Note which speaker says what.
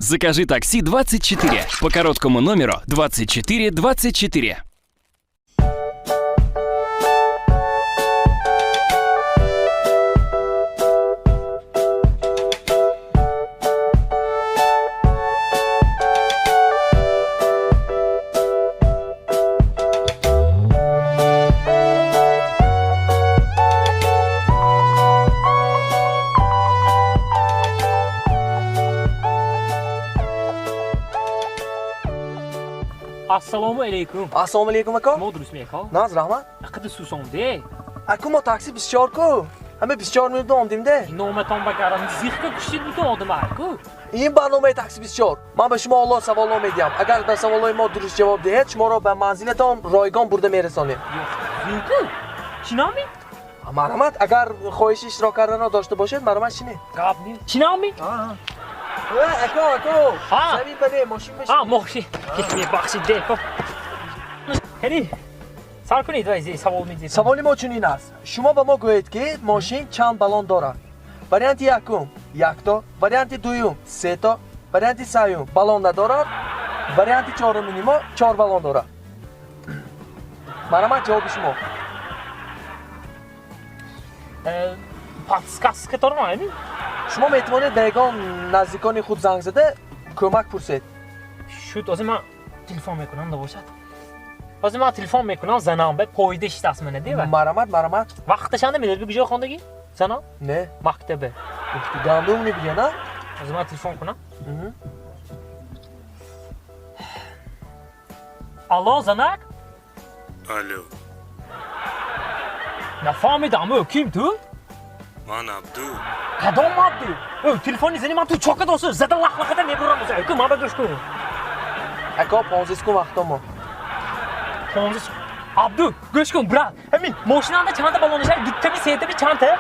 Speaker 1: Закажи такси 24 по короткому номеру 24 24.
Speaker 2: Ассалому алейкум.
Speaker 3: Ассалому алейкум, ака.
Speaker 2: Мо дуруст меко?
Speaker 3: Наз, раҳмат.
Speaker 2: Ақида сусонде.
Speaker 3: Аку, мо такси 24 ку. Ҳама 24 минутда омдимде.
Speaker 2: Номатон ба гарам зихка куштид бутун одам аку.
Speaker 3: Ин барномаи такси 24. Ман ба шумо ҳоло саволҳо медиҳам. Агар ба саволҳои мо дуруст ҷавоб диҳед, шуморо ба манзилатон ройгон бурда мерасонем.
Speaker 2: Зинку? Чӣ номи?
Speaker 3: Марҳамат, агар хоҳиши иштирок карданро дошта бошед, марҳамат, шинед.
Speaker 2: Гап нест. Чӣ номи?
Speaker 3: Ака, ака. Замин ба не, мошин бишин.
Speaker 2: А, мошин. Мебахшид, де. Хеле сар кунед, вай савол медиҳед.
Speaker 3: Саволи мо чунин аст. Шумо ба мо гӯед, ки мошин чанд баллон дорад? Варианти якум якто, варианти дуюм сето, варианти сеюм баллон надорад, варианти чорумини мо чор баллон дорад. Марҳамат, ҷавоби шумо.
Speaker 2: Подсказка дорам, ами?
Speaker 3: Шумо метавонед ба ягон наздикони худ занг зада кӯмак пурсед.
Speaker 2: Шуд, ҳозир ман телефон мекунам, набошад. Ҳозир ман телефон мекунам, занам ба поида шитаст мана дева.
Speaker 3: Марҳамат, марҳамат.
Speaker 2: Вақташанда медонед куҷо хондагӣ? Занам?
Speaker 3: Не.
Speaker 2: Мактаба.
Speaker 3: Гандум мебиё, на?
Speaker 2: Ҳозир ман телефон кунам. Алло, занак?
Speaker 4: Алло.
Speaker 2: Нафаҳмидам, ӯ ким ту?
Speaker 4: Ман Абду.
Speaker 2: Кадом Абду? Ӯ телефони зани ман ту чока досу, зада лахлахада мебурам. Ку ман ба гӯш кун.
Speaker 3: Ака, 15 секунд вақтон мо.
Speaker 2: 15 секунд. Абду, гӯш кун, брат. Ҳамин мошинанда чанда баллон шай? Дуттами, сетами, чандта?